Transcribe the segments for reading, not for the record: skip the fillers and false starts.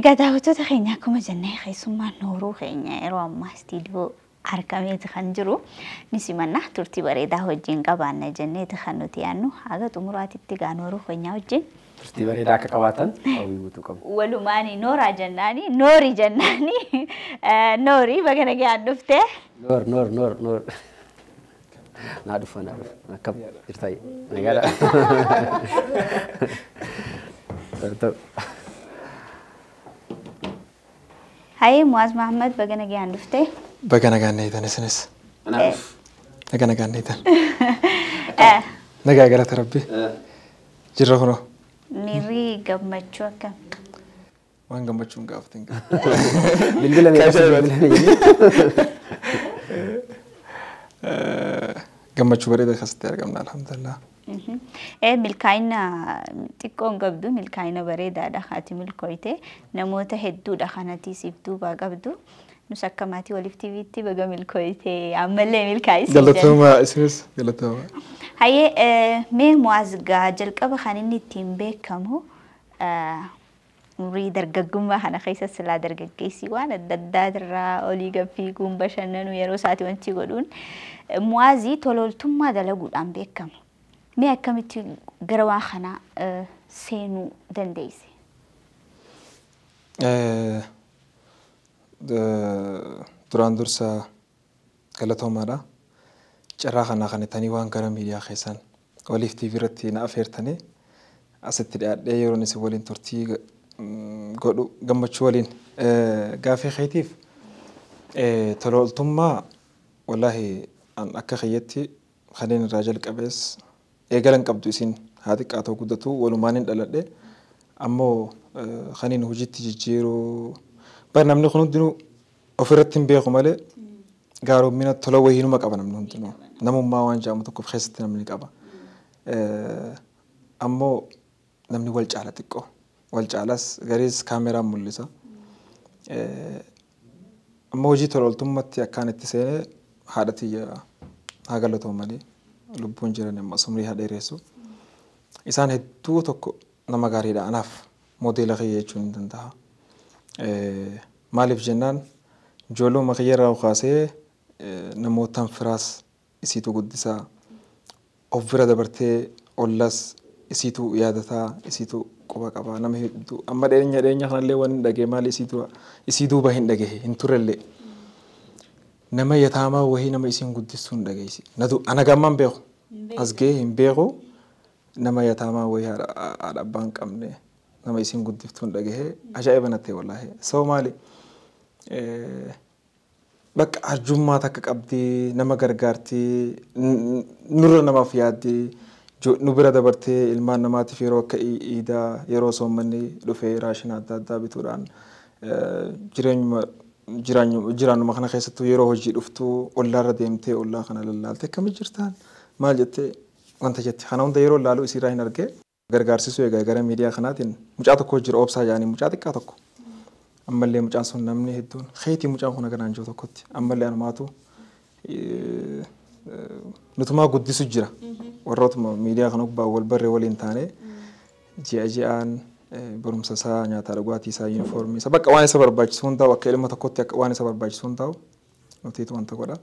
Egaa daawwattoota keenya, akkuma jennee keessummaan nooruu keenya yeroo ammaa istiidiyoo argameeti kan jiru ni simanna, turtii bareedaa wajjin qabaanna jenneeti kan nuti yaadnu. Haga xumuraatitti gaa nooruu keenya wajjin turtii bareedaa akka qabaatan hawwii guutuu qabu. Walumaani nooraa jennaani, noorii jennaani, noorii baga nagaan dhufte. Noor, noor, noor, noor. Naa dhufa, naa dhufa. Akkam jirta? Nagaadha. Ta'u. Hayee Muwaaz Mahammad, baga nagaan dhufte. Baga nagaan eetan isinis. Naa dhufu. Baga nagaan eetan. Nagaa, galata Rabbi. Jirra kunoo. Miirri gammachuu akkam? Waan gammachuun gaafatin qabu. Bilbila meeqa bilbila meeqa? Gammachuu bareeda keessatti argamna, alhamdulillah. Milkaa'ina xiqqoon qabdu, milkaa'ina bareedaadha ati milkooyte, namoota hedduudha kanati siif duubaa qabdu. Nus akka maatii waliif TVtti baga milkooyte, ammallee milkaa'isi. Galatooma, isinis galatooma. Hayyee, mee Mu'aaz gaa jalqaba kan inni ittiin beekamu umurii dargaggummaa kana keessa silaa dargaggeessi waan adda addaa irraa olii gad fiiguun bashannanuu yeroo isaati wanti godhuun, Mu'aazii tolooltummaa dalaguudhaan beekama. Mee akkamitti gara waan kanaa seenuu dandeesse? Duraan dursa galatoomaadha. Carraa kanaa kan itanii waan gara miidiyaa keessan waliif TV irratti na afeertanii asitti dhiyaadhee yeroon isin waliin turtii godhu gammachuu waliin. Gaafii keetiif, tola wallaahi an akka kiyyatti kanneen irraa jalqabees eegalan qabdu, isin haa xiqqaatoo guddatu walumaan hin dhaladhe, ammoo kaniin hojiitti jijjiiruu bar namni kun hundinuu ofirratti hin beeku malee gaaroommina tola wahiinuma qaba. Namni hundinuu namummaa waan jedhamu tokko of keessatti namni qaba. Ammoo namni wal caala, xiqqoo wal caalas, gariis kaameraan mul'isa. Ammoo hojii tola ooltummaatti akkaan itti seenee, haadha tiyya haa galatoomanii, lubbuun jiran amma umrii haa dheeressu. Isaan hedduu tokko nama gaariidha, anaaf moodeela kiyya jechuun hin danda'a. Maaliif jennaan, ijoolluma kiyya irraa kaasee namootaan firaas isiitu guddisaa, of bira dabartee ollas isiitu yaadataa, isiitu quba qabaa. Nama hedduu amma dhiyeenya dhiyeenya kanallee waan hin dhagee maali, isiitu isii duuba hin dhagahe hin turellee, nama yataamaa wahii nama isiin guddistuu hin dhageessi. Natu ana gammaan beeku as gahee hin beeku, nama yataamaa wahii haadha abbaa hin qabne nama isiin guddiftuu hin dhagahee, ajaa'iba natti wallaahi. So maali, bakka arjummaa takka qabdi, nama gargaarti, nurra namaaf yaaddi, nu bira dabartee ilmaan namaatiif yeroo akka iidaa, yeroo soommanni dhufee raashina adda addaa bituudhaan, jireenyuma jiraannuma kana keessattuu yeroo hojii dhuftuu ollaarra deemtee ollaa kana lallaalte, akkami jirtaan maal jettee wanta jetti kana hunda yeroo laalu isiirraa hin argee gargaarsisuu. Egaa gara miidiyaa kanaatiin mucaa tokko jira, Obsaa jedhanii, mucaa xiqqaa tokko. Ammallee mucaan sun namni hedduun keetii mucaan kun agaraan jiru tokkotti ammallee anumaatu nutumaa guddisu jira. Warrootuma miidiyaa kana gubbaa wal barree waliin taane ji'a ji'aan barumsa isaa, nyaataa, dhugaatii isaa, yuunifoormii isaa, bakka waan isa barbaachisu hundaa'u, akka ilma tokkotti akka waan isa barbaachisu hundaa'u nutiitu wanta godha.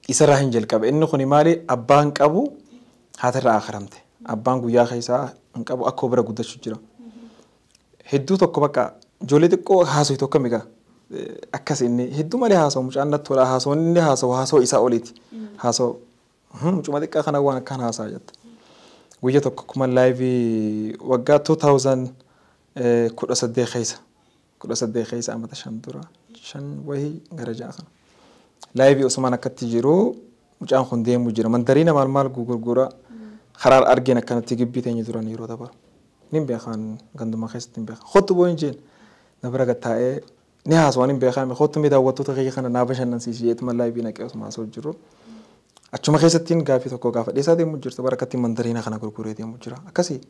Isarraa hin jalqabe. Inni kuni maali, abbaan qabu, haatirraa akaramte. Abbaan guyyaa keessaa hin qabu, akka bira guddachuu jira. Hedduu tokko bakka ijoollee xiqqoo haasoo tokko migaa akkas inni hedduu malee haasa'u, mucaan natti tola, haasa'u inni haasa'u haasa'u isaa oliiti. Haasa'u mucuma xiqqaa kana waan akkaan haasa'a jette. Guyya tokko kuma live waggaa 2018 keessa, 18 keessa, amata 5 dura, 5 wahii gara 6 kana. Live osumaan akkatti jiru mucaan kun deemu jira. Mandariina maal maal gurgura karaa argeen akkanatti gibbii teenya turan yeroo dabaru. Nin beekan, ganduma keessatti hin beekan. Kottu boo hin jeen, na bira gattaa'ee ni haasawaan hin beekame, kottu mee daawwattoota kiyya kana naa bashannansiisi jeetuma live naqee osuma haasa'u jiru. Achuma keessattiin gaafii tokko gaafa dhiyeessaa deemu jirta, barakatti mandariina kana gurguree deemu jira. Akkasii.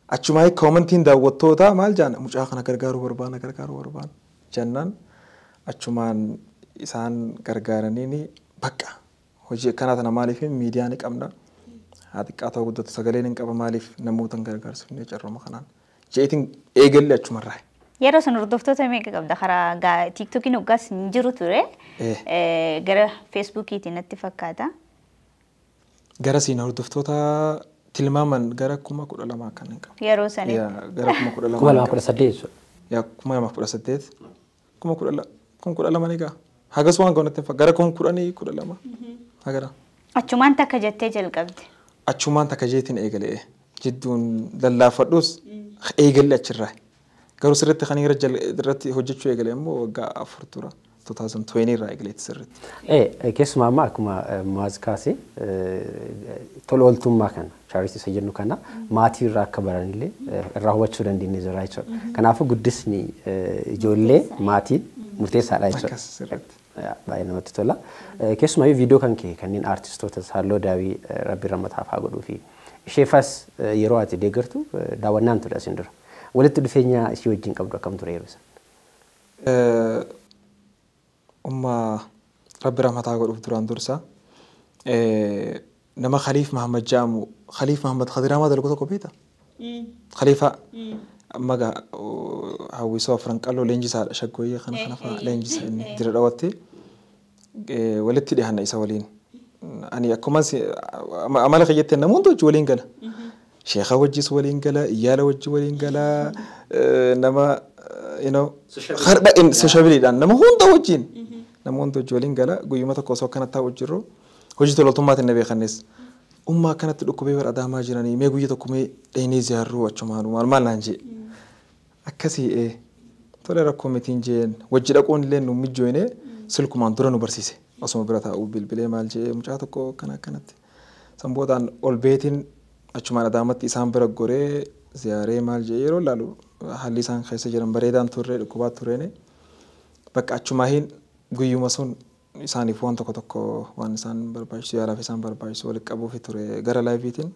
Achuma commentiin daawwattoota maal jaan, mucaa kana gargaaruu barbaana, gargaaruu barbaana jennaan, achumaan isaan gargaaraniini bakka hojii akkanaa tana maaliif miidiyaa ni qabna. Haa xiqqaa ta'uu guddatu sagaleen hin qaba, maaliif namoota hin gargaarsifne carrooma kanaan. Jeetiin eegalle achumarraa. Yeroo san hordoftoota meeqa qabda? Karaa TikTokiin hoggaas hin jiru ture. Gara Facebookiitiin natti fakkaata. Gara siin hordoftoota tilmaaman gara 12,000 kan hin qabu. Yeroo sanii. Gara 12,000. 2018 jechuudha. Yaa 2018. 12,000 ni gaha. Hagas waan goonatti gara 10,000 12,000. Hagara. Achumaan takka jettee jalqabde. Achumaan takka jeetiin eegalee jidduun lallaafadhus eegalle achirraa. Garuu sirriitti kan irratti hojjechuu eegale immoo waggaa 4 tura. 2020 irraa eegaleetti sirriitti. Keessumaa amma akkuma Mu'aaz kaase tola ooltummaa kana chaaritii isa jennu kana maatii irraa akka baranillee irraa hubachuu dandeenye jira jechuudha. Kanaafuu guddisni ijoollee maatiin murteessaadha jechuudha. Akkas sirriitti. Baay'ee namatti tola. Keessumaa viidiyoo kan kee kanneen aartistoota Saalloo Daawii Rabbi Rammataaf haa godhuu fi isheefas yeroo ati deeggartu daawwannaan ture asin dura. Walitti dhufeenya ishee wajjin qabdu akkam ture yeroo sana? Umma Rabbi Rahmataa godhuuf duraan dursa nama Khaliif Mahammad jedhamu Khaliif Mahammad Khadiramaa dalagu tokko beektaa? Khaliifa amma gaa hawwisoo afran qalloo leenjisaadha shaggooyyee kana kana fa'aa leenjisa inni dira dhawatti walitti dhiyaanna isa waliin. Ani akkuma amala kiyyatti namoota hojii waliin gala. Sheekha wajjis waliin gala, iyyaala wajji waliin gala, nama sooshaabiliidhaan nama hunda wajjin. Nama hunda wajji waliin gala guyyuma tokko osoo akkanatti taa'u jirru hojii tolootummaatiin na beekannis. Ummaa akkanatti dhukkubee bara adaamaa jiranii mee guyya tokko mee dheenee ziyaarruu achumaan maal maal naan jee. Akkasii tole rakkoo mitiin jeen wajji dhaquun illee nu mijjooyne silkumaan dura nu barsiise. Osuma bira taa'uu bilbilee maal jee mucaa tokko akkana akkanatti. San boodaan ol beetiin achumaan adaamatti isaan bira goree ziyaaree maal jee yeroo laalu haalli isaan keessa jiran bareedaan turre dhukkubaa turreeni. Bakka achumaa hin guyyuma sun isaaniif waan tokko tokko waan isaan barbaachisu yaalaaf isaan barbaachisu walitti qabuufi ture gara laayiviitiin.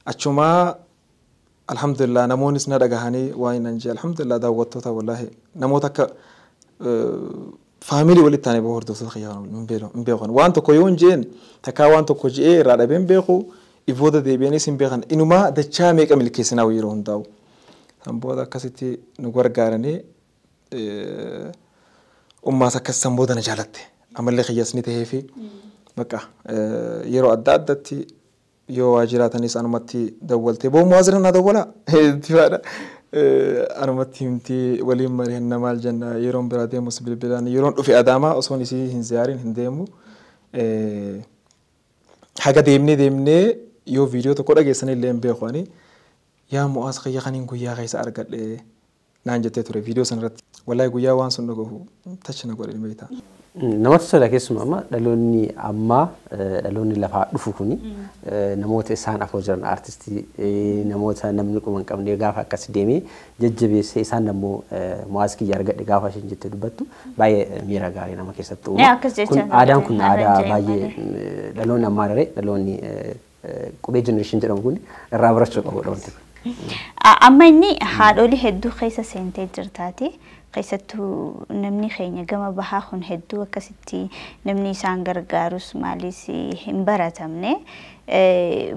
Achumaa alhamdulillah namoonnis na dhagahanii waan nan jee alhamdulillah daawwattoota wallaahi namoota akka faamilii walitti taanee boo hordoftoota kiyyaa hin beekan. Waan tokko yoo hin jeen takkaa waan tokko je'ee irraa dhabee hin beeku ibooda deebi'anis hin beekan inumaa dachaa meeqa milkeessinaa yeroo hundaa'u. San booda akkasitti nu gargaaranii ummaas akkas san booda na jaalatte. Amallee kiyyaas ni tahee fi bakka yeroo adda addatti yoo waa jiraatanis anumatti dawwaltee boo muwaazira na dawwalaa itti anumatti himtii waliin mari'anna maal jenna yeroon biraa deemus bilbilaan yeroon dhufe adaamaa osoon isii hin ziyaarin hin deemu. Haga deemnee deemnee yoo viidiyoo tokko dhageessan illee hin beeku ani yaa Mu'aaz kiyya kaniin guyyaa keessa argadhe naan jettee ture viidiyoo sana irratti. Wallaahi guyyaa waan sun dhagahu tachi na godhe beektaa. Namatti tola keessumaa amma dhaloonni ammaa dhaloonni lafaa dhufu kuni namoota isaan afoo jiran aartistii namoota namni quba hin qabne gaafa akkas deemee jajjabeessee isaan ammoo Mu'aaz kiyya argadhe gaafa isheen jettee dubbattu baay'ee miira gaarii nama keessatti uuma. Kun aadaan kun aadaa baay'ee dhaloonni ammaa daree dhaloonni qubee jenereeshin jedhamu kun irraa barachuu qabudha wanti kun. Amma inni haadholii hedduu keessa seentee jirtaati. Keessattuu namni keenya gama bahaa kun hedduu akkasitti namni isaan gargaarus maalis hin baratamne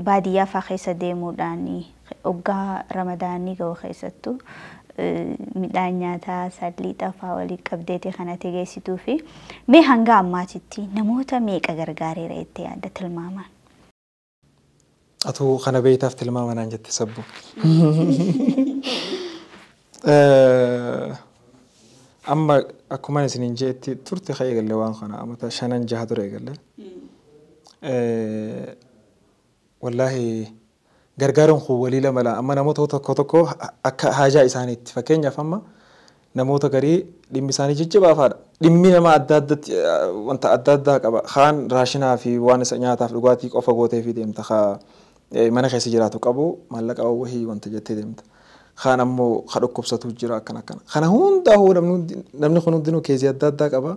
baadiyyaa fa'aa keessa deemuudhaan hoggaa ramadaanii gahu keessattuu midhaan nyaataa salliixa fa'aa walii qabdeeti kanatti geessituu fi mee hanga ammaatitti namoota meeqa gargaareera jettee yaadda tilmaamaan? Atuu kana beektaaf tilmaama naan jette sabbu. Amma akkuma isiniin jeetti turte ka'ee eegalle waan kana amata 5 6 dura eegalle. Wallaahi gargaaruun kun walii lama laa amma namoota tokko tokko akka haajaa isaaniitti fakkeenyaaf amma namoota garii dhimmi isaanii jajjabaafaadha. Dhimmi nama adda addatti wanta adda addaa qaba. Kaan raashinaa fi waan isa nyaataaf dhugaatii qofa gootee fi deemta. Kaa mana keessa jiraatu qabu maallaqa wahii wanta jettee deemta. Kaan ammoo ka dhukkubsatu jira akkana akkana. Kana hundaa'uu namni kun hundinuu keezii adda addaa qaba.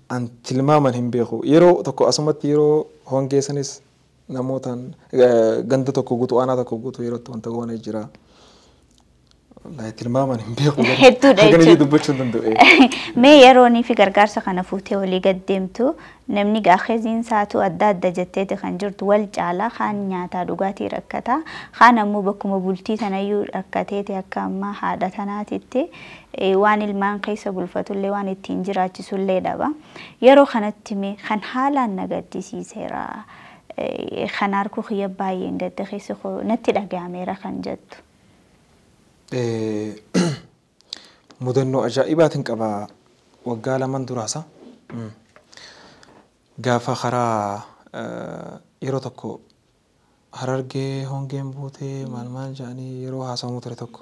An tilmaaman hin beeku. Yeroo tokko asumatti yeroo hongeessanis namootaan ganda tokko guutuu aanaa tokko guutuu yerootti wanta goonee jira. Wallaahi tilmaamaan hin beeku. Hedduudha Hagana jechuudha. Dubbachuu hin danda'u. Mee yeroonii fi gargaarsa kana fuutee walii gad deemtu, namni gaakeziin saatu adda adda jetteeti kan jirtu, wal caalaa kaan nyaataa dhugaatii rakkataa, kaan ammoo bakkuma bultii tanayyuu rakkateeti, akka ammaa haadha tanaatitti waan ilmaan keessa bulfatullee waan ittiin jiraachisullee dhaba. Yeroo kanatti mee kan haalaan na gaddisiiseera, kan harkuu kiyya baay'een gadda keessa koo natti dhaga'ameera kan jettu. Mudannoo ajaa'ibaatiin qaba waggaa 2n duraasa. Gaafa karaa yeroo tokko Harargee hongeen buutee maal maal jedhanii yeroo haasawamuu ture tokko,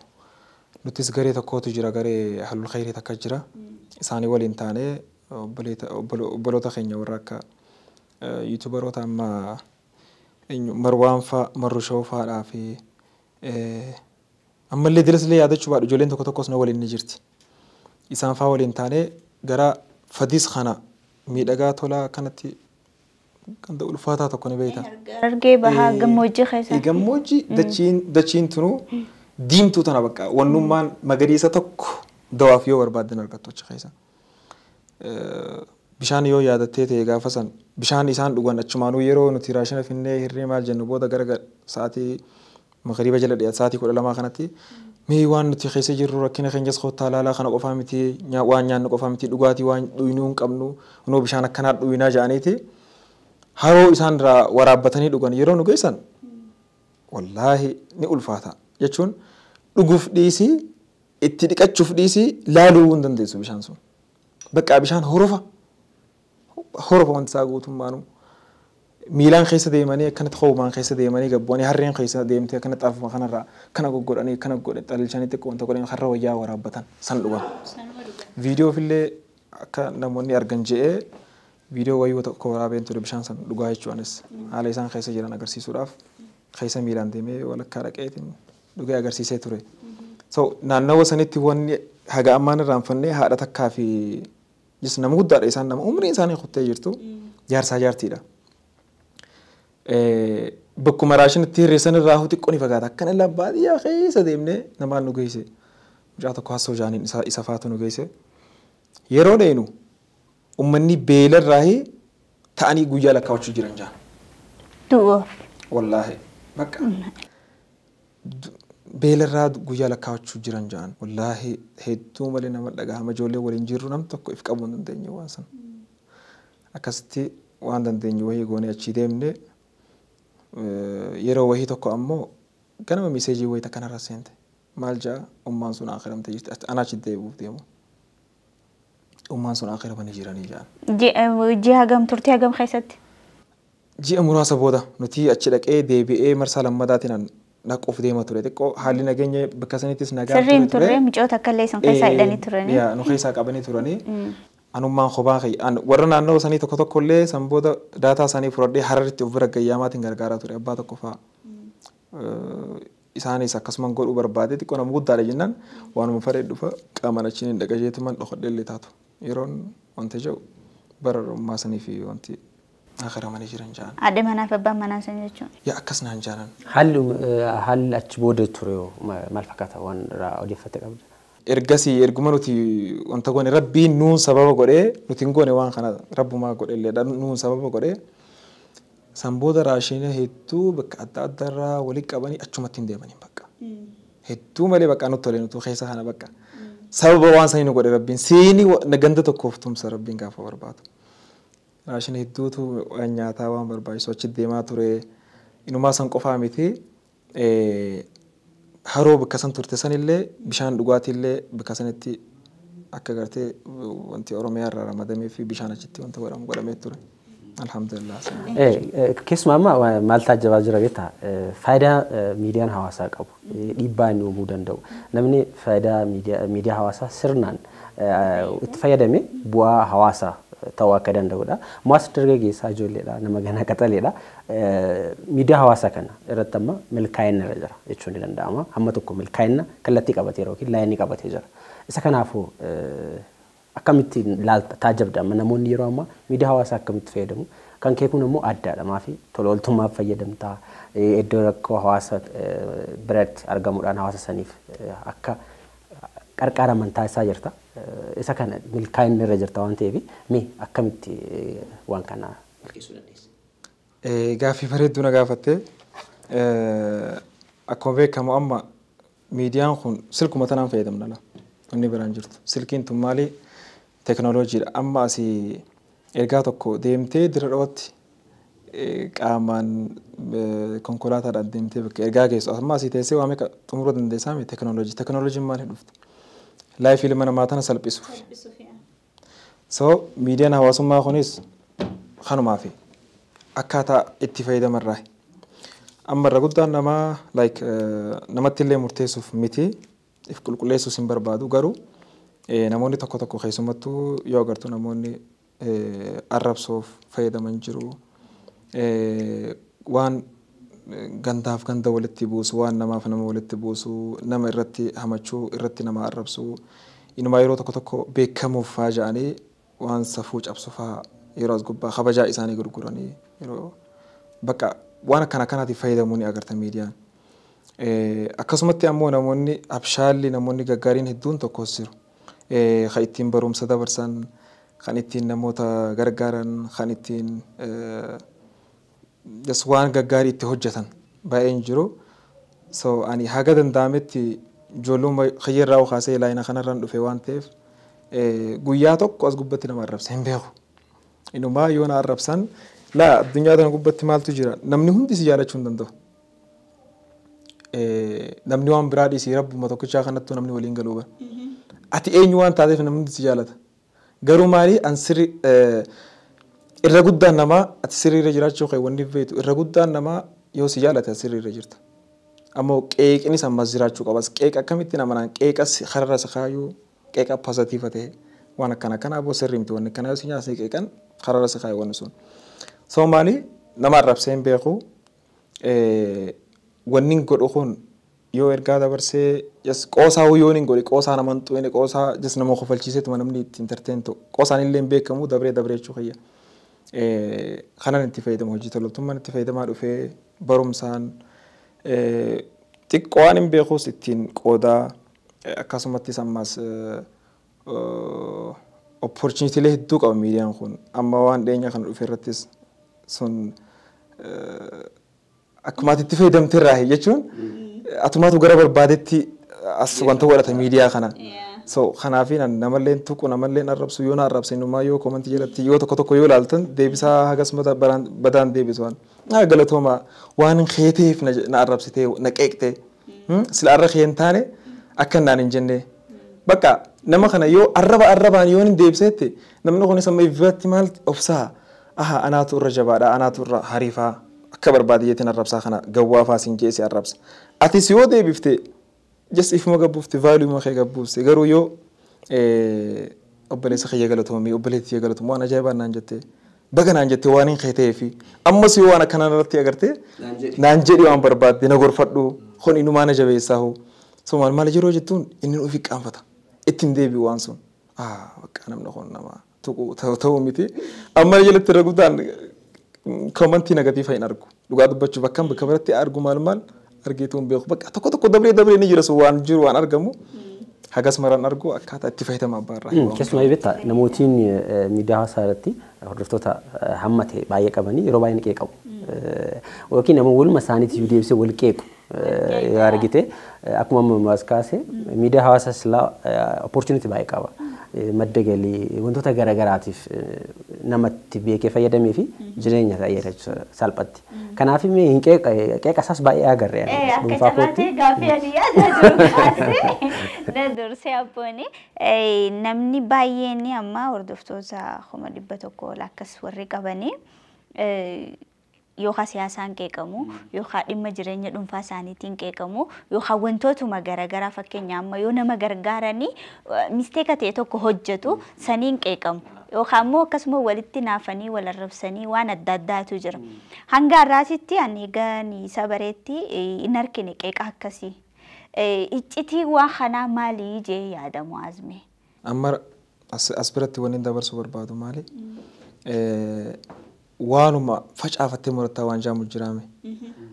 nutis garee tokkotu jira, garee Halul Khayrii takka jira. Isaanii waliin taanee obboloota keenya warra akka YouTuberoota amma Marwaan fa'a, Marrushoo fa'aadhaa fi ammallee dilas illee yaadachuu baadhu ijoolleen tokko tokkos na waliin ni jirti. Isaan fa'aa waliin taanee gara Fadis kana miidhagaa tolaa kanatti ganda ulfaataa tokko ni beekta. Harargee bahaa gammoojjii keessa. Gammoojjii dachiin tunuu diimtuu tana, bakka wannummaan magariisa tokko dawaaf yoo barbaaddan argattu achi keessa. Bishaan yoo yaadattee ta'e, gaafa san bishaan isaan dhugan achumaanuu yeroo nuti raashina finnee hirree maal jennu booda gara sa'aatii magariiba jala dhiyaatu, sa'aatii 12 kanatti, mee waan nuti keessa jirru rakkina keenyas kottaa laalaa, kana qofaa miti, waan nyaannu qofaa miti, dhugaatii waan dhuynuu hin qabnu, kunoo bishaan akkanaa dhuynaa jedhaniiti haroo isaan irraa waraabbatanii dhugan yeroo nu geessan, wallaahi ni ulfaata jechuun, dhuguuf dhiisii, itti dhiqachuuf dhiisii, laaluu hin dandeessu bishaan sun. Bakka bishaan horofa horofa wanti isaa guutummaanuu. Miilaan keessa deemanii akkanatti hoomaan keessa deemanii gabbu'anii, harreen keessa deemtee akkanatti afuma kanarraa kana goggodhanii, kana godhan, xalilchanii xiqqoo wanta godhanii harra wayyaa waraabbatan san dhugan. Viidiyoof illee akka namoonni argan je'ee viidiyoo wayii tokko waraabeen ture bishaan san dhugaa jechuunis, haala isaan keessa jiran agarsiisuudhaaf keessa miilaan deemee walakkaa dhaqeetiin dhugee agarsiisee ture. So naannawa sanitti wanni haga ammaan irraanfannee haadha takkaa fi jis nama guddaadha, isaan nama umriin isaanii kuttee jirtu, jaarsaa jaartiidha. Bakkuma raashin itti hir'isan irraa xiqqoo ni fagaata. Akkana illaa baadiyyaa keessa deemnee namaan nu geesse. Mucaa tokko hassoo jaaniin isa faatu nu geesse. Yeroo deenu uummanni beelarraa ta'anii guyyaa lakkaawachuu jiran jaan. Du'uuf. Wallaahi bakka beelarraa guyyaa lakkaawachuu jiran jaan. Wallaahi hedduu malee nama dhagahama, ijoollee waliin jirru nam tokko if qabuu hin dandeenye waan sana. Akkasitti waan dandeenyu wayii goonee achii deemne. Yeroo wayii tokko ammoo ganama message wayii takka narra seente. Maal jaa, ummaan sun akhiramte jirti, anaa achi deebi'uuf deemu. Ummaan sun akhiramanii jiranii jaan. Ji'a hagam turtee, hagam keessatti? Ji'a muraasa booda nuti achi dhaqee deebi'ee marsaa lammadaatiin dhaquuf deema ture, xiqqoo haalli nageenya bakka sanittis nagaa Sirriin turre, micoota akka illee isin keessaa hidhanii turanii. Yaa, nu keessaa qabanii turanii. Anummaan kophaa kiyya warra naannoo sanii tokko tokko illee san booda daataa isaanii fudhadhee Hararitti of bira gayyaamaatiin gargaaraa ture, abbaa tokko fa'aa. Isaanis akkasuma godhuu barbaade, xiqqoo nama guddaadha jennaan waanuma fedhe dhufa qaamaan achiin hin dhaqajeetuman dhokodhee illee taatu. Yeroon wanta jedhu bara ummaa sanii fi wanti akhiramanii jiran ja'an. Haadha manaa fi abbaan manaa san jechuun. Yaa, akkas naan jaalan. Haalli achi booda ture maal fakkaata, waan irraa odeeffatte qabda? Ergasii erguma nuti wanta goone, rabbiin nuun sababa godhee, nuti hin goone waan kana, rabbumaa godhe illee nuun sababa godhee, san booda raashina hedduu bakka adda addaarraa walitti qabanii achumatti hin deemanii bakka. Hedduu malee bakka nutti tolee nutu keessa kana bakka. Sababa waan sanii nu godhe rabbiin siinii ganda tokkoof tumsa rabbiin gaafa barbaadu. Raashina hedduutu waan nyaataa waan barbaachisu achi deemaa ture. Inumaa san qofaa miti, haroo bakka san turte sanillee bishaan dhugaatiillee bakka sanitti akka gartee wanti Oromiyaa irraa ramadamee fi bishaan achitti wanta godhamu godhamee ture. Alhamdulillah. Keessumaa amma maal taajjabaa jira beektaa? Faayidaa miidiyaan hawaasaa qabu, dhiibbaa inni uumuu danda'u. Namni faayidaa miidiyaa hawaasaa sirnaan itti fayyadame bu'aa hawaasaa ta'uu akka danda'udha. Muwaasni dargaggeessaa ijoolleedha, nama ganaa qaxaleedha. Miidiyaa hawaasaa kana irratti amma milkaa'ina irra jira jechuun ni danda'ama. Hamma tokko milkaa'ina kallattii qabateera yookiin line qabatee jira. Isa kanaafuu akkamitti ilaalta, taajjabda, amma namoonni yeroo ammaa miidiyaa hawaasaa akkamitti fayyadamu? Kan kee kun immoo addaadha. Maafi tola ooltummaaf fayyadamtaa, iddoo rakkoo hawaasa biratti argamuudhaan hawaasa saniif akka qarqaara taasisaa jirta. Isa kana milkaa'inni irra jirta waan ta'eef mee akkamitti waan kana milkeessuu dandeessa? Gaaffii bareedduu na gaafatte. Akkuma beekamu amma miidiyaan kun silkuma tanaan fayyadamna la. Inni biraan jirtu. Silkiin tun maali? Teknooloojiidha. Amma asii ergaa tokko deemtee Dirree Dhawaatti qaamaan konkolaataadhaan deemtee bakka ergaa geessu. Amma asii teessee waa meeqa xumuruu dandeessaa miti teknooloojii. Teknooloojiin maaliif dhufte? Life ilma namaa tana salphisuuf. So miidiyaan hawaasummaa kunis kanumaafi akkaataa itti fayyadamarraa. Amma irra guddaan namaa like namatti illee murteessuuf miti, if qulqulleessuus hin barbaadu, garuu namoonni tokko tokko, keessumattuu yoo agartu, namoonni arrabsoof fayyadaman jiru. Waan gandaaf ganda walitti buusu, waan namaaf nama walitti buusu, nama irratti hamachuu, irratti nama arrabsuu, inumaa yeroo tokko tokko beekamuuf faa jedhanii waan safuu cabsu faa yeroo as gubbaa kabajaa isaanii gurguranii yeroo bakka waan akkana akkanaatiif fayyadamuu ni agarta miidiyaan. Akkasumatti ammoo namoonni abshaalli, namoonni gaggaariin hedduun tokkos jiru. Kan ittiin barumsa dabarsan, kan ittiin namoota gargaaran, kan ittiin waan gaggaarii itti hojjetan baay'een jiru. So ani haga danda'ametti ijoollummaa kiyyarraa kaasee laayina kanarraan dhufe waan ta'eef guyyaa tokko as gubbatti nama arrabse hin beeku. Inumaa yoo na arrabsan, laa, addunyaa tana gubbatti maaltu jira? Namni hundi si jaalachuu hin danda'u. Namni waan biraa dhiisii, rabbuma tokkichaa kanattuu namni waliin galuu bara. Ati eenyu waan taateef namni hundi si jaalata? Garuu maali, an sirri irra guddaan namaa ati sirriirra jiraachuu kee wanni beektu, irra guddaan namaa yoo si jaalate ati sirriirra jirta. Ammoo qeeqinis ammas jiraachuu qabas. Qeeqa akkamitti nama naan qeeqas kararra si kaayuu, qeeqa positive ta'e, waan akkana akkana aboo sirrii miti, wanni akkana yoo si nyaasni qeeqan kararra si kaayu wanni sun. So maali, nama arrabsee hin beeku. Wanni godhu kun yoo ergaa dabarsee qoosaa yoo hin godhe, qoosaa nama hin xuqine, qoosaa jas nama kofalchiiseetuma namni itti entertain ta'u, qoosaan illee hin beekamu dabree dabree jechuu kiyya. Kanan itti fayyadamu hojii toltummaan itti fayyadamaa dhufee, barumsaan xiqqoo waan hin beekus ittiin qoodaa, akkasumattis ammas opportunitiilee hedduu qaba miidiyaan kun. Amma waan dhiyeenya kana dhufe irrattis sun akkuma ati itti fayyadamte irraa jechuun atumaatu gara barbaadetti as wanta godhata miidiyaa kana. So kanaaf namallee tuqu, namallee arrabsu, yoo na arrabse inumaa yoo comment jalatti yoo tokko tokko yoo ilaaltan deebisaa hagas badaan deebisu waan. Galatooma, waan keeteef na arrabsitee na qeeqtee, sila arra kee hin taane akka naan hin jenne. Bakka nama kana yoo arraba arrabaan yoo hin deebiseette, namni kunis amma ifatti maal obsaa, aha, anaatu irra jabaadha, anaatu irra hariifaa, akka barbaade jeetiin arrabsaa kana gawwaa faa siin jeesi arrabsa. Atis yoo deebifte just ifuma gabbuufte, value kee gabbuufte. Garuu yoo obboleessa kiyya galatoomii, obboleettii kiyya galatoomii, waan ajaa'ibaa naan jettee, baga naan jettee, waan hin kee fi ammas yoo waan akkanaa irratti agartee naan jedhi, waan barbaadde na gorfadhu, kun inumaa na jabeessaa hoo. So maal maal yeroo jettuun inni ofii qaanfata, ittiin deebi'u waan sun. Bakka namni kun nama tuqu ta'uu miti. Amma jalatti irra guddaan comment negative hin argu. Dhugaa dubbachuuf akkam bakka biratti argu, maal maal argeetu hin beeku. Bakka tokko tokko dabree dabree ni jira, sun waan jiru waan argamu. Hagas maraan argu akkaataa itti fayyadama abbaa irraa. Keessumaa beektaa, namootiin miidiyaa hawaasaa irratti hordoftoota hamma ta'e baay'ee qabanii yeroo baay'ee ni qeeqamu. Yookiin nama waluma isaaniitti deebisee wal qeequ yoo argite, akkuma amma as kaase, miidiyaa hawaasaa silaa opportunity baay'ee qaba. Madda galii wantoota garaagaraatiif namatti beekee fayyadamee fi jireenya ta'eera salphatti. Kanaaf hin qeeqa isaas baay'ee agarre. Akka carraatee gaaffii ani yaadaa jiru kaasee na dursee abbooni. Namni baay'een amma hordoftoota 100,000 ol akkas warri qabanii yookaan siyaasaan qeeqamu, yookaan dhimma jireenya dhuunfaa isaaniitiin qeeqamu, yookaan wantootuma garaagaraa, fakkeenya amma yoo nama gargaaranii mistake ta'e tokko hojjetu saniin qeeqamu. Yookaan immoo akkasuma walitti naafanii wal arrabsanii waan adda addaatu jira. Hanga har'aatitti ani egaa isa bareetti hin argine qeeqa akkasii. Iccitii waan kanaa maalii jee yaadamu azme? Amma as biratti wanni dabarsuu barbaadu maali? Waanuma facaafattee murataa waan jaamu jiraame.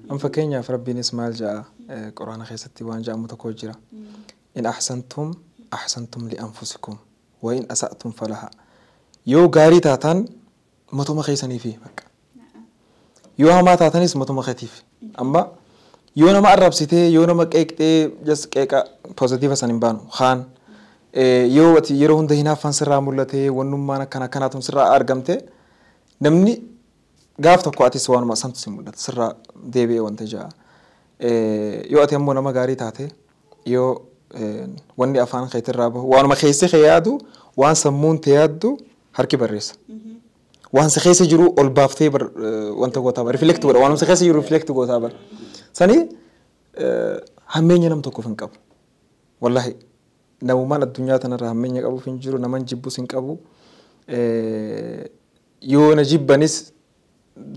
An fakkeenyaaf Rabbiinis maal ja'a Quraana keessatti waan jaamu tokko jira. In ahsantum ahsantum li anfusikum wa in asa'tum falaha. Yoo gaarii taatan matuma keessaniifi bakka. Yoo hamaa taatanis matuma keetiif. Amma yoo nama arrabsitee yoo nama qeeqxee just qeeqa pozitiiva san hin baanu kaan yoo ati yeroo hunda hinaaffaan sirraa mul'atee wannummaan akkana akkanaatuun sirraa argamte namni gaaf tokko atis waanuma santu si mul'ata sirraa deebi'ee wanta ja'a. Yoo ati ammoo nama gaarii taate yoo wanni afaan keetirraa bahu waanuma keessi kee yaadu waan sammuun tee yaaddu harki barreessa. Waan si keessa jiru ol baaftee wanta gootaa bara riflekt godha waanuma si keessa jiru riflekt gootaa bara. Sani hammeenya nam tokkoof hin qabu. Wallahi namummaan addunyaa tanarra hammeenya qabuuf hin jiru naman jibbus hin qabu. Yoo na jibbanis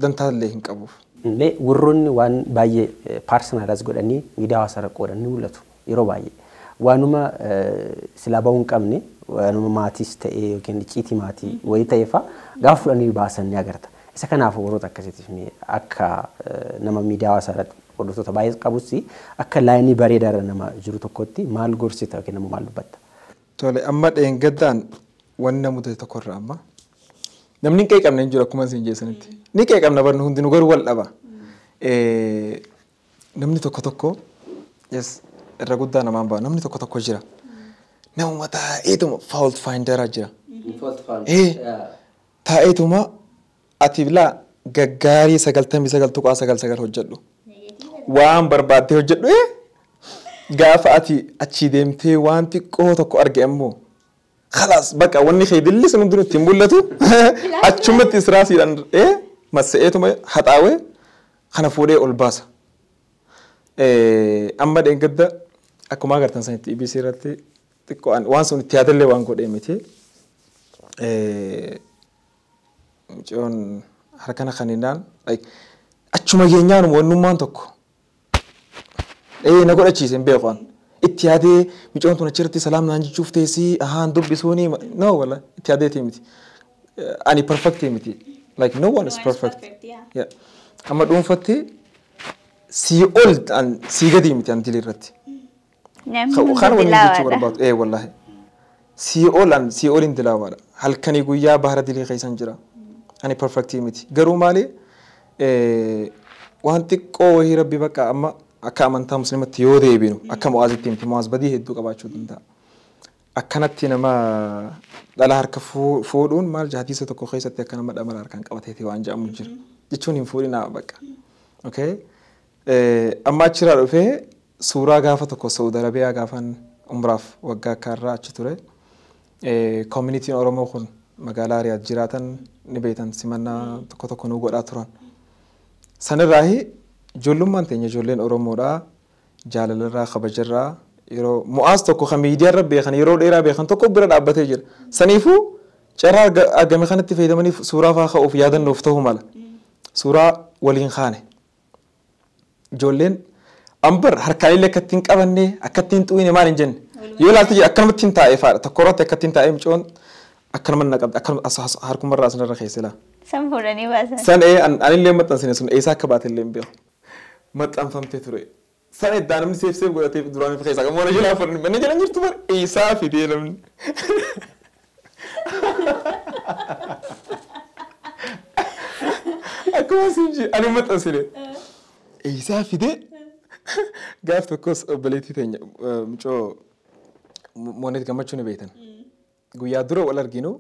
dantaallee hin qabuuf. Illee warroonni waan baay'ee paarsonaalaas godhanii miidiyaa hawaasaa irra qoodan ni mul'atu yeroo baay'ee. Waanuma silaa bahuu hin qabne waanuma maatiis ta'ee yookiin icciitii maatii wayii ta'ee fa'a gaafa fudhanii baasan ni agarta. Isa kanaaf warroota akkasiitiif akka nama miidiyaa hawaasaa irratti hordoftoota baay'ee qabus akka laayinii bareedaa irra nama jiru tokkotti maal gorsita yookiin nama maal dubbatta? Tole amma dheengaddaan wanni namoota tokkorraa amma namni hin qeeqamne hin jiru akkuma isin jeessanitti. Ni qeeqamna barnu hundinuu garuu wal dhaba. Namni tokko tokko irra guddaa namaan ba'a namni tokko tokko jira. Namuma taa'eetuma fault finderaa jira. Taa'eetuma ati bilaa gaggaarii 99.99 hojjedhu. Waan barbaaddee hojjedhu gaafa ati achii deemtee waan xiqqoo tokko arge ammoo خلاص بقى wanni kee dilli sun hundinuu ittiin mul'atu achumatti israasiidhaan massa'eetuma haxaawee kana fuudhee ol baasa. Amma dheengadda akkuma agartan sanitti EBC irratti xiqqoo waan sun itti yaadallee waan godhee miti. Mucoon harkana kaninaan achuma geenyaanuma wannummaan tokko na godhachiise hin beeku. Itti yaadee mucoon tun achirratti salaam naan jechuuf teessii ahaan dubbisuuni no wala itti yaadeetii miti. Ani perfect miti. Like no one is perfect. Yeah. Amma dhuunfatti sii ol sii gadi miti an dilii irratti. Kana waliin jechuu barbaadu. Wallahi. Sii ol an sii ol hin dilaawaadha. Halkanii guyyaa bahara dilii keessan jira. Ani perfect miti. Garuu maali waan xiqqoo wayii rabbi bakka amma akka amantaa musliimatti yoo deebinu akka Mu'aazitti miti Mu'aaz badii hedduu qabaachuu danda'a. Akkanatti nama dhala harka fuudhuun maal hadiisa tokko keessatti akka nama dhala harkaan qabateeti waan jedhamu jira. Jechuun hin fuudhinaa bakka. Okay? Amma achirraa dhufee suuraa gaafa tokko Saudi Arabiyaa gaafan umraaf waggaa akkaarraa achi ture. Communitiin Oromoo kun magaalaa Riyaad jiraatan ni beektan simannaa tokko tokko nu godhaa turan. Sanirraahi ijoollummaan teenya ijoolleen Oromoodhaa jaalalarraa kabajarraa yeroo Mu'aaz tokko kan miidiyaarra beekan yeroo dheeraa beekan tokko bira dhaabbatee jira. Saniifuu carraa argame kanatti fayyadamanii suuraa fa'aa ka'uuf yaadannoof ta'uu mala. Suuraa waliin kaane. Ijoolleen ambar harkaan illee akka ittiin qabanne akka ittiin xuwine maal hin jenne. Yoo ilaalte akkanumatti hin taa'ee fa'aadha. Tokko irratti akka ittiin taa'ee mucoon akkanuma na qabdi akkanuma harkumarraa asinarra keessa ilaa. San fuudhanii baasan. San anillee maxxansine sun eessaa akka baate illee hin beeku. Maxxanfamtee ture. San eddaa namni seef seef godhatee duraan fi keessaa qabu. Mana jalaa fuudhanii mana jala jirtu bara eessaa fidee namni. Akkuma siin jee ani maxxansine. Eessaa fidee gaaf tokkos obboleettii teenya mucoo Moonet Gammachuu ni beektan. Guyyaa dura wal arginu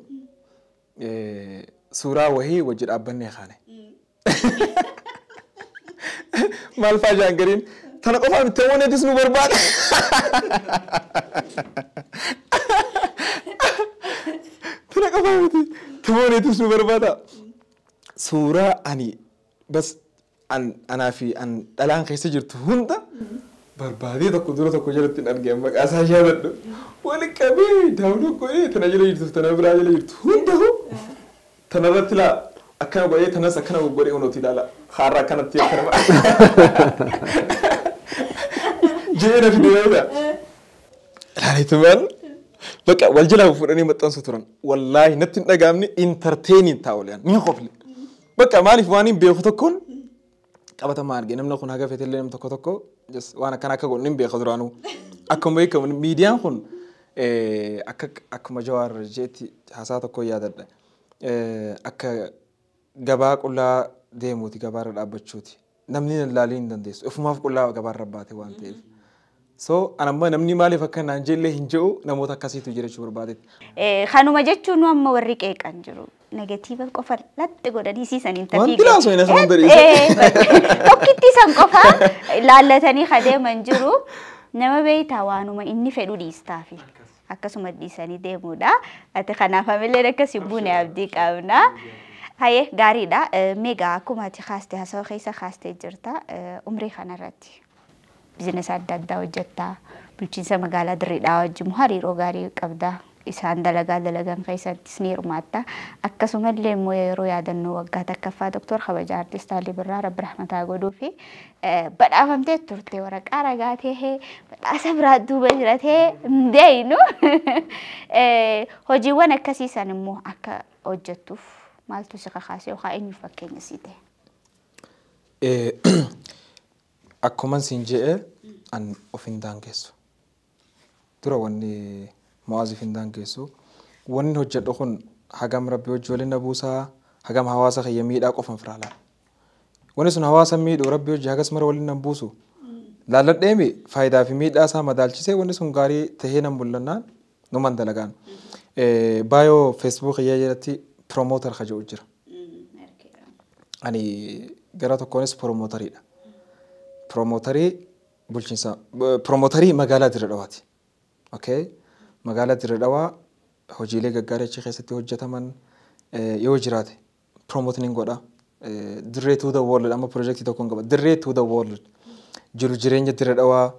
suuraa wahii wajji dhaabbannee kaane. Maal fa'aa jaan gariin tana qofaa miti Moonetis nu barbaada. Tana qofaa miti Moonetis nu barbaada. Suuraa ani bas anaa fi an dhalaan keessa jirtu hunda barbaadee tokko dura tokko jalatti hin argee maqaa isaa yaadadhu. Wali qabee daawwannoo godhee tana jala jirtu tana biraa jala jirtu hunda tana irratti laa akkana godhee tanas akkana godhee onooti ilaala. Haarraa akkanatti akkana Jee na fidee beektaa? Ilaaleetu maal? Bakka wal jalaa fuudhanii maxxansu turan. Wallaahi natti hin dhagaamne entertaining ta'a waliyaan ni qofle. Bakka maaliif waan hin beeku tokkoon qabatamaa arge namni kun haga feetellee namni tokko tokko waan akkana akka godhu hin beeku duraanuu. Akkuma beekamu miidiyaan kun akka akkuma Jawaar jeetti haasaa tokko yaadadha. Akka gabaa qullaa deemuuti gabaarra dhaabbachuuti. Namni laalii hin dandeessu. Ofumaaf qullaa gabaarra baate waan ta'eef. So anamma namni maaliif akka naan jeellee hin jedhu namoota akkasiitu jira jechuu barbaadetti. Kanuma jechuun amma warri qeeqan jiru. Negative qofa latti godhanii siisaniin tafii. Wanti laasoo hin asuma dariisa. Tokkitti san qofa laallatanii adeeman jiru. Nama beektaa waanuma inni fedhu dhiistaafi. Akkasuma dhiisanii deemuudha. Ati kanaaf amillee akkasii buune abdii qabna. Haye gaariidha. Meegaa akkuma ati kaastee haasawaa keessa kaastee jirta umrii kanarratti. Biizinasa adda addaa hojjettaa. Bulchiinsa magaalaa Dirreedhaa wajjin hariiroo gaarii qabda. Isaan dalagaa dalagan keessattis ni hirmaatta. Akkasumallee immoo yeroo yaadannoo waggaa takkaffaa Doktor Kabajaa Artist Alii Birraa Rabbi Rahmataa godhuu fi badhaafamtee turte waraqaa ragaa ta'ee badhaasa biraa duuba jira ta'ee hin deeynu. Hojiiwwan akkasii san immoo akka hojjettuuf maaltu si kakaase yookaan eenyu fakkeenya sii ta'e? Akkuma siin je'e an of hin daangessu. Dura wanni Mu'aaziif hin daangessu. Wanni hojjedhu kun hagam Rabbi wajji waliin na buusaa, hagam hawaasa kiyya miidhaa qofan firaa laala. Wanni sun hawaasa miidhu Rabbi wajji hagas mara waliin na buusu. Laalladheemi faayidaa fi miidhaa isaa madaalchisee wanni sun gaarii tahee nan mul'annaan numan dalagaan. Baayoo Facebook kiyya jalatti promoter ka jedhu jira. Ani gara tokkoonis promotariidha. Promotarii bulchiinsa promotarii magaalaa Dirree Dhawaati. Okay? Magaalaa Dirree Dhawaa hojiilee gaggaarii achi keessatti hojjetaman yoo jiraate promotiniin godha. Dirree to the world amma pirojektii tokkoon qaba. Dirree to the world jiru jireenya Dirree Dhawaa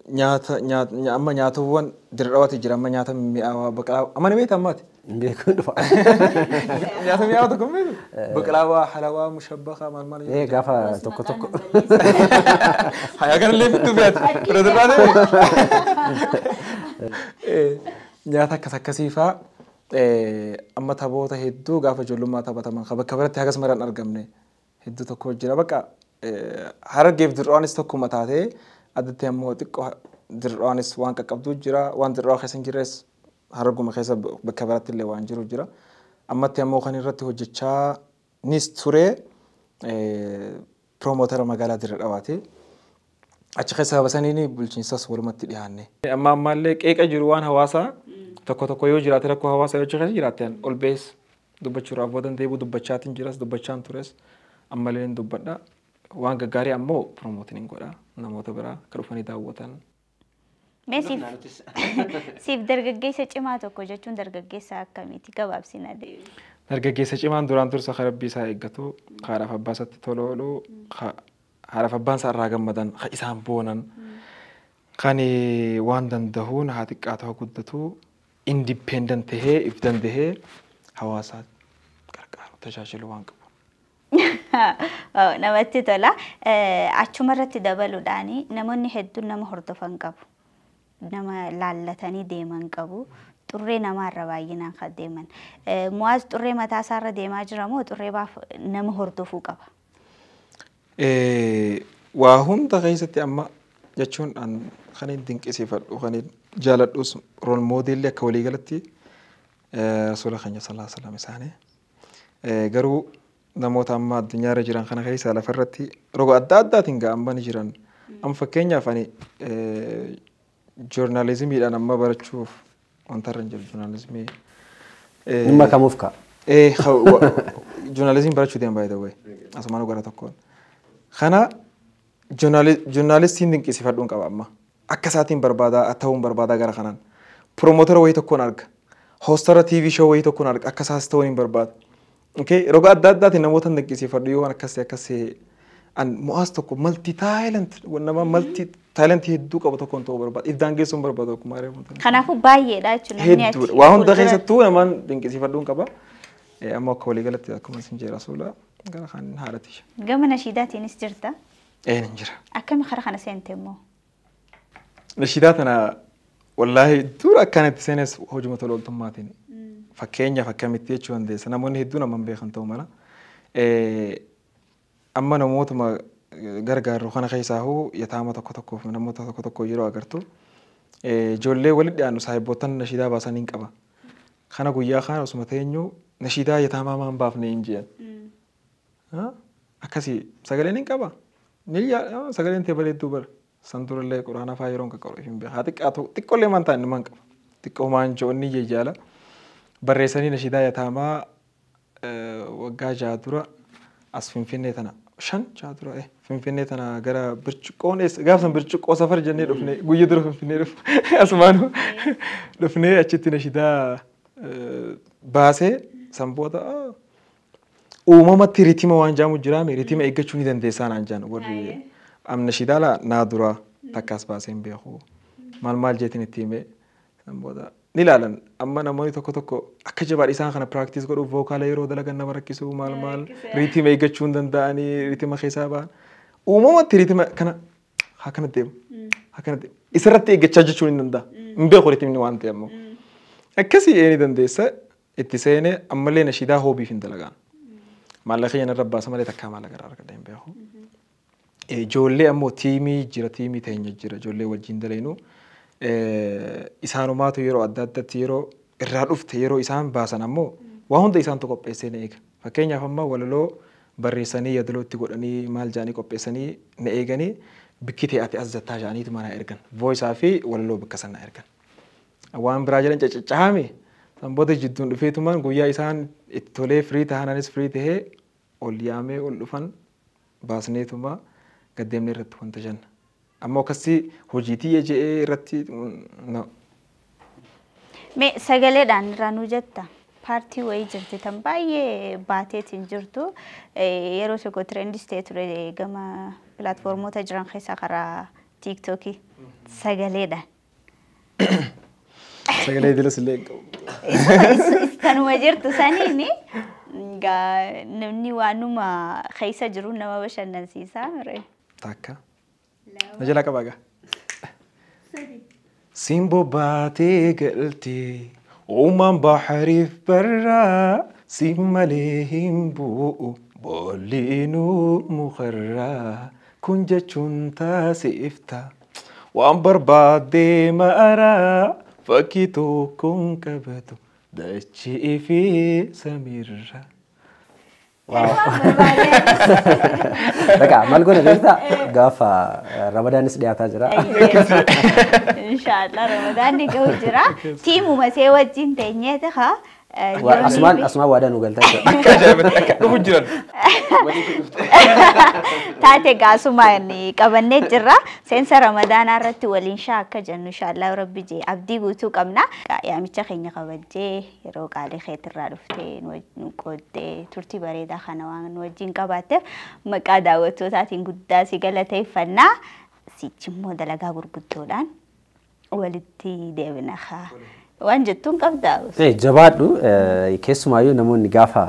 nyaata amma nyaatawwan Dirree Dhawaatti jira amma nyaata mi'aawaa baqalaa amma ni beektaa ammaati? Beekuun dhufa. Nyaata mi'aawaa tokko hin beektu? Baqalaawaa, halawaa, mushabbakaa maal maal. Gaafa tokko tokko. Hayaa kanallee fittuu fe'atu. Fira Nyaata akkas akkasii fa'aa amma taphoota hedduu gaafa ijoollummaa taphataman bakka biratti hagas maraan argamne hedduu tokko jira bakka Harargeef Dirreedhawaanis tokkuma taatee addatti ammoo xiqqoo Dirreedhawaanis waan qaqqabduu jira waan Dirreedhawaa keessa hin jirres Hararguma keessa bakka biratti illee waan jiru jira. Ammatti ammoo kan irratti hojjechaa nis ture promootera magaalaa Dirree Dhawaati. Achi keessa basaniin bulchiinsas walumatti dhiyaanne. Amma ammallee qeeqa jiru waan hawaasaa tokko tokko yoo jiraate rakkoo hawaasaa yoo keessa jiraatte ol bees dubbachuudhaaf boodan deebi'u dubbachaatiin jiras dubbachaan tures ammallee hin dubbadha. Waan gaggaarii ammoo promootiin godha namoota biraa akka dhufanii daawwatan. Mee siif dargaggeessa cimaa tokko jechuun dargaggeessa akkamiiti gabaabsina deebi? Dargaggeessa cimaan duraan dursa rabbii isaa eeggatu haadhaaf abbaa isaatti tola oolu haadhaaf abbaan isaa irraa gammadan isaan boonan kan waan danda'uun haa xiqqaatu haa guddatu independent tahee if dandahee hawaasa gargaaru tajaajilu waan qabu. Namatti tola. Achuma irratti dabaluudhaan namoonni hedduun nama hordofan qabu. Nama laallatanii deeman qabu. Xurree namaarra baay'inaan kan deeman. Mu'aaz xurree mataa isaarra deemaa jira moo xurree baaf nama hordofuu qaba? Waa hunda keessatti amma jechuun kan hin dinqisiifadhu kan hin jaaladhus rool moodeelli akka waliigalatti rasuula keenya sallallahu alaihi wasallam isaanii. Garuu namoota amma addunyaarra jiran kana keessa lafarratti roga adda addaatiin ga'amanii jiran. Amma fakkeenyaaf ani joornaalizimiidhaan amma barachuuf wanta irra hin jiru joornaalizimii. Dhimma kamuuf ka'a? Joornaalizimii barachuu deema by the way. Asumaan gara tokkoon. Kana joornaalistiin dinqisiifadhuun qaba amma. Akka isaatiin barbaadaa ta'uun barbaadaa gara kanaan. Promootera wayii tokkoon arga. Hoostara TV show wayii tokkoon arga. Akka isaas ta'uun hin barbaada. Okay, roga adda addaatiin namoota dinqisiifadhu yoo waan akkasii akkasii an Mu'aaz tokko multi talent nama multi talent hedduu qabu tokkoon ta'uu barbaada. If daangessuun barbaadu akkuma reefu. Kanaafuu baay'eedha jechuudha namni achi. Hedduudha. Waa hunda keessattuu namaan dinqisiifadhuun qaba. Amma akka waliigalatti akkuma isin jee rasuula gara kan haadhati. Gama nashiidaatiinis jirta? Ee nan jira. Akkami karaa kana seente immoo? Nashiidaa tana wallaahi dura akkanatti seenes hojuma tola ooltummaatiin. Fakkeenyaaf akkamitti jechuu dandeessa. Namoonni hedduun amma hin beekan ta'uu mala. Amma namootuma gargaarru kana keessaa yataama tokko tokkoof namoota tokko tokko yeroo agartu ijoollee walitti dhiyaannu saahibboottan nashiidaa baasanii hin qaba. Kana guyyaa kana osuma teenyu nashiidaa yataamaa maan baafne hin jedhan. Akkasii sagaleen hin qaba. Sagaleen tee bareedduu bara. San durallee quraana fa'aa yeroo hin qaqqabu hin beeku. Haa xiqqaatu xiqqoollee maan ta'an maan qaba. Xiqqoo maan joonni jejjaala. Barreessanii nashiidaa yataamaa waggaa 6 dura as Finfinnee tana 5 6 dura Finfinnee tana gara birciqqoon gaafsan birciqqoo safar jennee dhufne guyya dura Finfinnee dhufne asumaanuu dhufnee achitti nashiidaa baasee san booda uumamatti ritima waan jaamu jiraame ritima eeggachuu ni dandeessaa naan jaan warri am nashiidaa naa dura takkaas baasee hin beeku maal maal jeetiin itti himee san booda ni ilaalan amma namoonni tokko tokko akka jabaadha isaan kana piraaktiis godhuuf vookaala yeroo dalagan nama rakkisu maal maal riitima eeggachuu hin danda'anii riitima keessaa ba'an uumamatti riitima kana haa kana deemu haa kana deemu isarratti eeggachaa jechuun hin danda'a hin beeku riitimni waan ta'e ammoo akkasii ni dandeessa itti seenee ammallee nashiidaa hoobiif hin dalagaan maallaqa yana irra baasa malee takkaa maallaqa irraa argadha hin beeku. Ijoollee ammoo tiimii jira tiimii teenya jira ijoollee wajjin dalainu. Isaanumaatu yeroo adda addaatti yeroo irraa dhufte yeroo isaan baasan ammoo waa hunda isaantu qopheessee na eega. Fakkeenyaaf amma walaloo barreessanii yaadaloo itti godhanii maal jedhanii qopheessanii na eeganii bikki ta'e ati as jettaa jedhaniitu mana ergan. Voisaa fi walaloo bakka sana ergan. Waan biraa jedhan caccacahame san booda jidduun dhufeetumaan guyyaa isaan itti tolee firii tahan anis firii tahee ol yaamee ol dhufan baasneetuma gaddeemnee irratti wanta jenna. Ammoo akkasii hojiitii je'ee irratti no. Mee sagaleedhaan irraa nuu jetta paartii wayii jirti tan baay'ee baateetiin jirtu yeroo tokko tirendis ta'e ture gama pilaatfoormoota jiran keessaa karaa tiiktookii sagaleedhaan. Sagalee idilees illee hin qabu. Tanuma jirtu saniini namni waanuma keessa jiru nama bashannansiisaa mire. Takka. Na jalaa qabaa gaa. Simboo baatee galtee uumaan bahariif barraa si malee hin bu'u boolliinuu mukarraa kun jechuun taasifta waan barbaaddee maaraa fakkii tokkoon qabatu dachii fi samiirra. Baqa maal goona beektaa gaafa Ramadaanis dhiyaataa jira. Inshaallah Ramadaanni gahu jira. Tiimuma see wajjin teenyeeti haa. Asumaan asumaan waadaa nu galtaa jira. Akka ajaa'ibatti akka dhufu jiran. Taate gaasumaan qabannee jirra. Seensa Ramadaanaa irratti waliin shaa akka jennu inshaallah rabbi jee abdii guutuu qabna. Yaamicha keenya kabajjee yeroo qaalii keetirraa dhuftee nu qooddee turtii bareedaa kana waan nu wajjin qabaatteef maqaa daawwattootaatiin guddaa si galateeffannaa. Sichi immoo dalagaa gurguddoodhaan walitti deebina haa. Waan jettuun qabdaa? Jabaadhu keessumaayyuu namoonni gaafa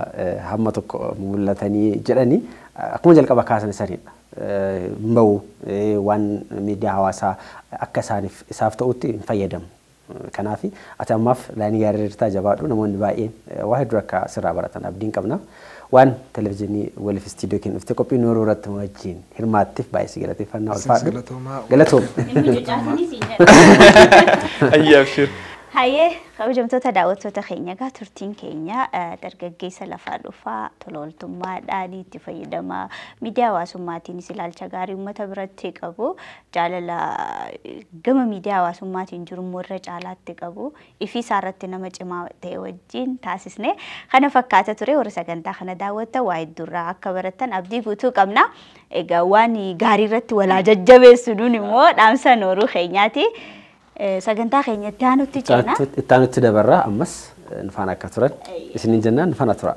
hamma tokko mul'atanii jedhanii akkuma jalqaba kaasan sanidha. Hin bahu waan miidiyaa hawaasaa akka isaaniif isaaf ta'utti hin fayyadamu. Kanaaf ati ammaaf laayinii gaarii irraa jabaadhu namoonni baay'een waa hedduu akka sirraa baratan abdiin qabna. Waan televezyiinii waliif istiidiyoo keenya dhuftee qophii nooruu irratti wajjin hirmaatteef baay'ee si galateeffannaa ulfaadhu. Galatoom. Ayyaaf shir. Hayyee kabajamtoota daawwattoota keenya egaa turtiin keenya dargaggeessa lafaa dhufaa tola ooltummaadhaan itti fayyadama miidiyaa hawaasummaatiinis ilaalcha gaarii uummata biratti qabu jaalala gama miidiyaa hawaasummaatiin jiru immoo irra caalaatti qabu ifi isaarratti nama cimaa ta'e wajjin taasisne kana fakkaata ture warri sagantaa kana daawwatta waa hedduurraa akka barattan abdii guutuu qabna. Egaa waan gaarii irratti walaa jajjabeessu nuun immoo dhaamsa nooruu keenyaati. Sagantaa keenya itti aanutti ceena. Itti aanutti dabarraa ammas nu faana akka turan isiniin jennaan nu faana tura.